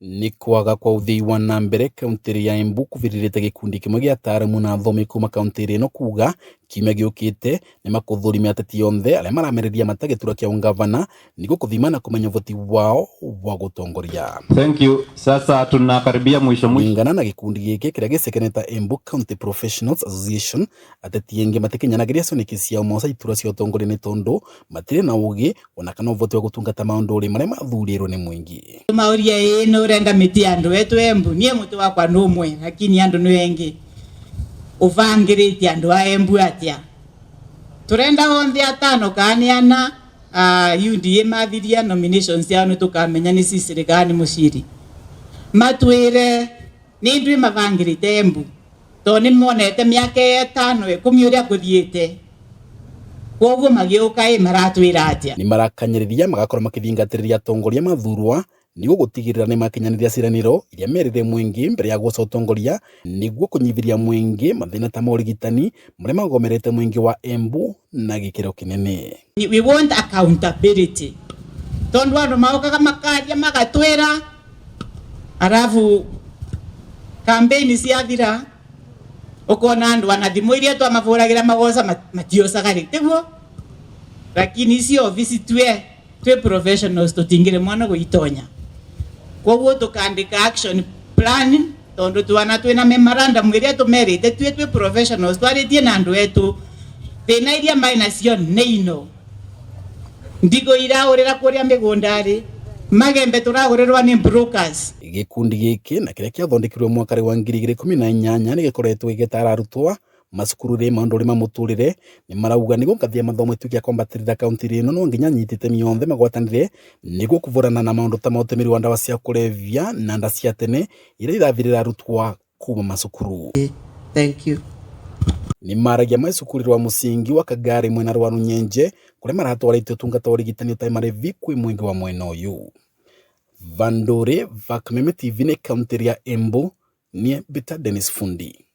Nĩ kwaga kwa ũthii wa na mbere kauntĩ ya Embu kũbĩrĩrĩte gĩkundi kĩmwe gĩa ataaramu na athomi kuma kauntĩ ĩno kuga kiumia gĩũkĩte nĩ makũthũrimia ateti onthe arĩa maramereria mata gĩturwa kĩa ũngavana nĩguo kũthima na kũmenya ũhoti wao wa gũtongoria. Thank you. Sasa tunakaribia mwisho mwisho. Kũringana na gĩkundi gĩkĩ kĩrĩa gĩcekene ta Embu County Professionals Association, ateti aingĩ matikinyanagĩria cioneki ciao moca iturwa cia ũtongoria nĩ tondũ matirĩ na ũgĩ ona kana ũhoti wa gũtungata maũndũ marĩa mathurĩirwo nĩ mũingĩ. Mauria ĩĩ nĩ ũrenda mĩtĩ ya andũ etu Embu niĩ mũtĩ wakwa nĩ ũmwe lakini andũ nĩ engĩ ũbangĩrĩte andũ a Embu atĩa tũrenda onthe atano kana nĩ ana a UDA mathiria nominations ciao nĩ tũkamenya nĩ Cicely kana nĩ Mũciri matwĩre nĩ ndwĩ mabangĩrĩte Embu tondũ nĩ monete mĩaka ĩtano 10 ũrĩa kũthiĩte koguo magĩũka ĩ maratwĩra atĩa. Nĩ marakanyĩrĩria magakorwo makĩthingatĩrĩria atongoria mathurwa nĩguo gũtigĩrĩra nĩ makinyanĩria ciĩranĩro iria merĩire mũingĩ mbere ya gũca ũtongoria nĩguo kũnyihĩria mũingĩ mathĩna ta ma ũrigitani marĩa magomerete mũingĩ wa Embu na gĩkĩro kĩnene. We want accountability tondu andu maukaga makaria magatwira arabu campaign ciathira ukona andu ana thimu iria twamaburagira magoca matiocaga ri tiguo lakini icio office twe twi professionals tutingire mwana guitonya koguo tukandika action plan tondu twana twina memorandum iria tumerite twi twi professionals twaritie na andu etu thina iria mai nacio nĩ ino ndigo iraurira kuria migundari magembe turagurirwa ni brokers. Gĩkundi gĩkĩ na kĩrĩa kĩathondekirwo mwaka wa 2018 nĩ gĩkoretwo gĩgĩtara arutwo macukuru-inĩ maũndũ ma mũtũrĩre nĩ marauga nĩguo ngathĩ ya mathomo ĩtuĩke ya kwambatĩrĩra kaunti ĩno no nginya anyiti itemi othe magwatanĩre nĩguo kũvũrana na maũndũ ta ma ũtũmĩri wa ndawa cia kũrebia na nda cia tene iria irathirĩra arutwo kuma macukuru. Thank you. Nĩ maragia mai cukuru wa mũcingi wa Kagari mwena wa Runyenje kũrĩa maratwarĩte ũtungata wa ũrigitani ũtarĩ marĩhi kwĩ mũingĩ wa mwena ũyũ. Vandore va Kameme TV nĩ kaunti ya Embu, niĩ Mbita Dennis Fundi.